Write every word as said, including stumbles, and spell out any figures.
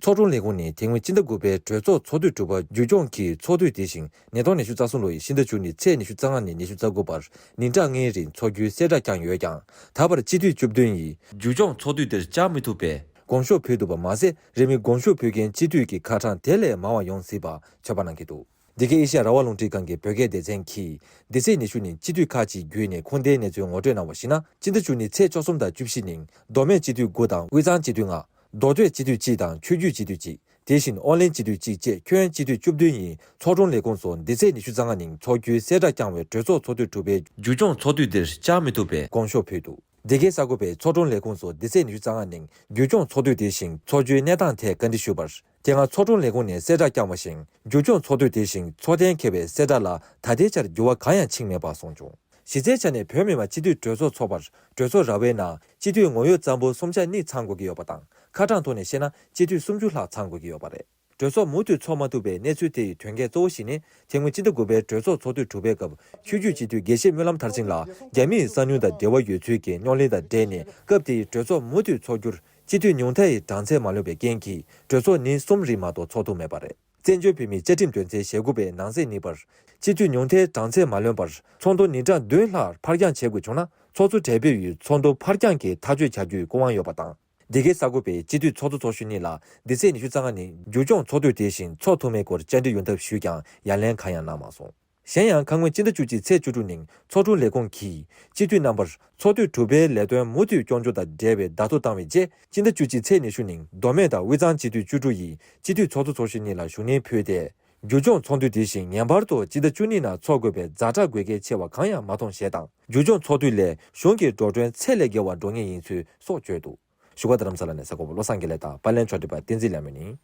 ཚོགས་དྲུང་ལས་ཁུངས་ནས་དེ་སྔོན་སྤྱི་ཟླ་དགུ་པའི་གྲོས་ཚོགས་ཚོགས་དུས་དྲུག་པ་མཇུག་སྐྱོང་གི་ཚོགས་དུས་དེ་བཞིན་ཉིས་སྟོང་ཉི་ཤུ་རྩ་གསུམ་ལོ་ཡི་ཕྱི་ཟླ་བཅུ་གཉིས་ཚེས་ཉི་ཤུ་རྩ་ལྔ་ནས་ཉི་ཤུ་རྩ་དགུ་བར་ཉིན་གྲངས་ལྔའི་རིང་འཚོགས་རྒྱུའི་གསལ་བསྒྲགས་བསྐྱངས་ཡོད་ཀྱང་། ད་བར་སྤྱི་འཐུས་བཅུ་བདུན་ཡིས་མཇུག་སྐྱོང་ཚོགས་དུས་དེར་བཅར་མི་ཐུབ་པའི་དགོངས་ཞུ་ཕུལ་འདུག་པ་མ་ཟད། རིང་མིན་དགོངས་ཞུ་ཕུལ་མཁན་སྤྱི་འཐུས་ཀྱི་ཁ་གྲངས་དེ་ལས་མང་བ་ཡོང་སྲིད་པ་ཚོད་དཔག་གནང་གི་འདུག་འདི་གའི་ཨེ་ཤ་ཡ་རང་དབང་རླུང་འཕྲིན་ཁང་གི་བོད་སྐད་སྡེ་ཚན་གྱིས་འདི་ཚེས་ཉི་ཤུ་ཉིན་སྤྱི་འཐུས་ཁག་ཅིག་བརྒྱུད་ནས་ཁུངས་ལྡན་གནས་ཚུལ་ངོ་སྤྲོད་གནང་བར་གཞིགས་ན། སྤྱི་ཟླ་བཅུ་གཉིས་ཚེས་བཅུ་གསུམ་དང་བཅུ་བཞི་ཉིན་མདོ་སྨད་སྤྱི་འཐུས་དགུ་དང་དབུས་གཙང་སྤྱི་འཐུས་གཅིག་དང་ཆོས་བརྒྱུད་སྤྱི་འཐུས་གཅིག་དེ་བཞིན་ཨོ་གླིང་སྤྱི་འཐུས་གཅིག་བཅས་ཁྱོན་སྤྱི་འཐུས་བཅུ་བདུན་ཡིས་ཚོགས་དྲུང་ལས་ཁུངས་སུ་འདི་ཚེས་ཉི་ཤུ་རྩ་ལྔ་ཉིན་འཚོགས་རྒྱུའི་གསལ་བསྒྲགས་བསྐྱངས་པའི་གྲོས་ཚོགས་ཚོགས་དུས་དྲུག་པའི་མཇུག་སྐྱོང་ཚོགས་དུས་འདིར་བཅར་མི་ཐུབ་པའི་དགོངས་ཞུ་ཕུལ་འདུག་འདི་གའི་གསར་འགོད་པས་ཚོགས་དྲུང་ལས་ཁུངས་སུ་འདི་ཚེས་ཉི་ཤུ་རྩ་ལྔ་ཉིན་མཇུག་སྐྱོང་ཚོགས་དུས་དེ་བཞིན་འཚོགས་རྒྱུའི་གནས་སྟངས་ཐད་བཀའ་འདྲི་ཞུས་པར། དེ་སྔ་ཚོགས་དྲུང་ལས་ཁུངས་ནས་གསལ་བསྒྲགས་བསྐྱངས་པ་བཞིན་མཇུག་སྐྱོང་ཚོགས་དུས་དེ་བཞིན་ཚོགས་ཐེངས་འཁེལ་བའི་གསལ་བསྒྲགས་ལ་ད་ལྟའི་ཆར་འགྱུར་བ་གང་ཡང་ཕྱིན་མེད་པ་གསུངས་བྱུང་། གཞི་རྩའི་ཆ་ནས་བོད་མི་མང་སྤྱི་འཐུས་གྲོས་ཚོགས་འཚོགས་པར་གྲོས་ཚོགས་ར་བའི་ནང་སྤྱི་འཐུས་ངོ་ཡོད་ཙམ་པོ་སུམ་ཆ་གཉིས་ཚང་དགོས་ཀྱི་ཡོད་པ་དང་། ཁ་གྲངས་ཐོག་ནས་བཤད་ན་སྤྱི་འཐུས་སུམ་ཅུ་ལྷག་ཚང་དགོས་ཀྱི་ཡོད་པ་རེད། གྲོས་ཚོགས་མུ་མཐུད་འཚོགས་མ་ཐུབ་པའི་གནས་ཚུལ་དེ་ཡི་དོན་རྐྱེན་གཙོ་བོ་ཞིག་ནི། དེ་སྔོན་སྤྱི་ཟླ་དགུ་པའི་གྲོས་ཚོགས་ཚོགས་དུས་དྲུག་པའི་སྐབས་ཆོས་བརྒྱུད་སྤྱི་འཐུས་དགེ་བཤེས་སྨོན་ལམ་མཐར་ཕྱིན་ལགས་རྒྱ་མིའི་གསང་ཉུལ་དང་འབྲེལ་བ་ཡོད་ཚུལ་གྱི་རྙོག་གླེང་དང་འབྲེལ་ནས། སྐབས་དེའི་གྲོས་ཚོགས་མུ་མཐུད་འཚོགས་རྒྱུར་སྤྱི་འཐུས་ཉུང་མཐའ་ཡི་གྲངས་ཚད་མ་ལོན་པའི་རྐྱེན་གྱིས། གྲོས་ཚོགས་ཉིན་གསུམ་རིང་མ་གཏོགས་འཚོགས་ཐུབ་མེད་པ་རེད། བཙན་བྱོལ་བོད་མིའི་བཅའ་ཁྲིམས་དོན་ཚན་ཞེ་དགུ་པའི་ནང་གསེས་གཉིས་པར། སྤྱི་འཐུས་ཉུང་མཐའི་གྲངས་ཚད་མ་ལོན་པར་ཚོགས་འདུ་ཉིན་གྲངས་བདུན་ལྷག་ཕར་འགྱངས་བྱེད་དགོས་བྱུང་ན། ཚོགས་གཙོ་དྲེལ་པའི་ཡུལ་ཚོགས་འདུ་ཕར་འགྱངས་ཀྱིས་ཐག་གཅོད་བྱ་རྒྱུའི་སྐུ་དབང་ཡོད་པ་དང་། འདི་གའི་གསར་འགོད་པས་སྤྱི་འཐུས་ཚོགས་གཙོ་ཚོགས་གཞོན་གཉིས་ལ་འདི་ཚེས་ཉི་ཤུ་རྩ་ལྔ་ཉིན་མཇུག་སྐྱོང་ཚོགས་དུས་དེ་བཞིན་འཚོགས་ཐུབ་མེད་སྐོར་བཅར་འདྲི་ཡོང་ཐབས་ཞུས་ཀྱང་ཡ་ལན་གང་ཡང་གནང་མ་སོང་། གཞན་ཡང་ཁ་སྔོན་སྤྱི་ཟླ་བཅུ་གཅིག་ཚེས་བཅུ་དྲུག་ཉིན་ཚོགས་དྲུང་ལས་ཁུངས་ཀྱིས་སྤྱི་འཐུས་རྣམ་པར་ཚོགས་དུས་དྲུག་པའི་ལས་དོན་མུ་མཐུད་སྐྱོང་རྒྱུ་དང་འབྲེལ་བའི་བརྡ་ཐོ་བཏང་བའི་རྗེས། སྤྱི་ཟླ་བཅུ་གཅིག་ཚེས་ཉི་ཤུ་ཉིན་མདོ་སྨད་དང་དབུས་གཙང་སྤྱི་འཐུས་བཅུ་དྲུག་ཡིས་སྤྱི་འཐུས་ཚོགས་གཙོ་ཚོགས་གཞོན་གཉིས་ལ་ཞུ་སྣོན་ཕུལ་ཏེ། མཇུག་སྐྱོང་ཚོགས་དུས་དེ་བཞིན་ངེས་པར་དུ་སྤྱི་ཟླ་བཅུ་གཉིས་ནང་འཚོགས་དགོས་པའི་ཛ་དྲག་དགོས་གལ་ཆེ་བ་གང་ཡང་མ་མཐོང་ཞེས་དང་། མཇུག་སྐྱོང་ཚོགས་དུས་ལས་གཞུང་གི་འགྲོ་གྲོན་ཚད་ལས་བརྒལ་བ་འགྲོ་ངེས་ཡིན་ཚུལ་སོགས་བརྗོད་འདུག་བཞུགས་སྒར་རྡ་རམ་ས་ལ་ནས་གསར་འགོད་པ་བློ་བཟང་དགེ་ལེགས་དང་པར་ལེན་ཕྱོགས་སྒྲིག་པ་བསྟན་འཛིན་ལྷ་མོ་ཡིན།